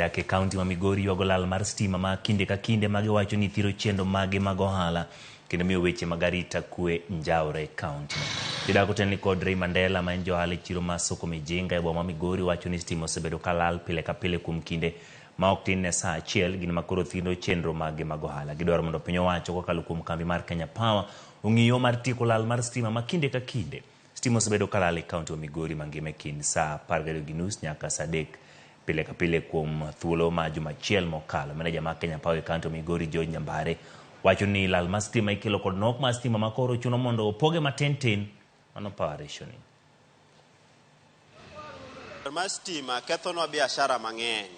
Jodak e kaunti ma Migori ywago lal mar stima ma kinde ka kinde ma giwacho ni thiro chenro maggi mag ohala kendo miyo weche mag arita kwe njawre e kaunti no. Jodak otenni kod Ray Mandela ma en johala e chiro ma Soko Mijinga e boma ma Migori wacho ni stima osebedo ka lal pile ka pile kuom kinde ma ok tin ne saa achiel, gin ma koro thiro chenro maggi mag ohala. Gidwaro mondo piny owacho kokalo kuom kambi mar Kenya Power ong'i yo mar tieko lal mar stima ma kinde ka kinde. Stima osebedo ka lal e kaunti ma Migori mangima e kind saa 12:30 nyaka saa 3 pile ka pile kuom thuolo ma juma achiel mokalo. Meneja mar Kenya Power e kaunti ma Migori George Nyambare wacho ni lal mar stima ikelo kod nok mar stima ma koro chuno mondo opoge matin tin, mano power rationing. Lal mar stima kethonwa biashara mang'eny.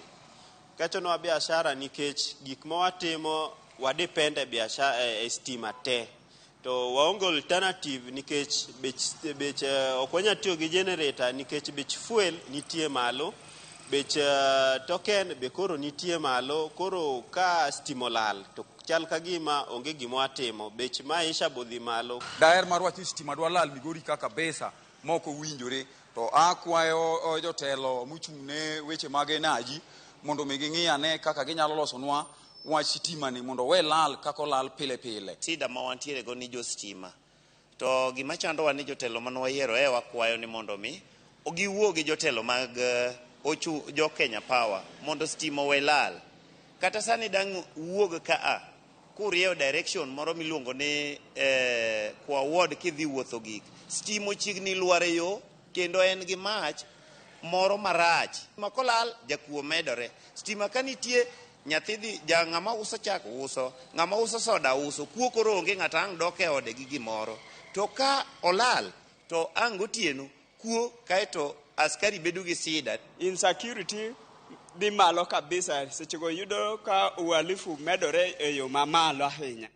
Kethonwa biashara nikech gik ma watimo wa depend e biashara e stima te. To waonge alternative nikech bech bech ok wanyal tiyo gi generator nikech bech fuel nitie malo, bech token be koro nitie malo, koro ka stima olal to chal ka gima onge gima watimo, bech maisha be odhi malo. Daher mar wacho ni stima dwa lal Migori ka kabisa ma ok owinjore to akwayo jotelo mochung' ne weche mag energy mondo mi ging'i ane kaka ginyalo losonwa wach sitima ni mondo owe lal kaka olal pile pile. Sida ma wantiere go ni jo stima to gima chandowa ni jotelo mane wayiero e wakwayo ni mondo mi giwuo gi jotelo mag ochu jo Kenya Power mondo stima owe lal. Kata sani dang' wuog ka a kurieyo direction moro miluongo ni kwa ward kidhi wuotho gik stima ochiegni lwar e yo kendo en gi mach moro marach. Stima kolal jakuo medore. Stima ka nitie nyathi dhi ja ng'ama uso chak uso, ng'ama uso soda uso, kuo koro onge ng'ato ang' dok e ode gi gimoro. To ka olal to ang' gotieno kuo kaeto askari bedo gi sida. Insecurity dhi malo kabisa, sechego yudo ka uhalifu medore e yo mamalo ahinya.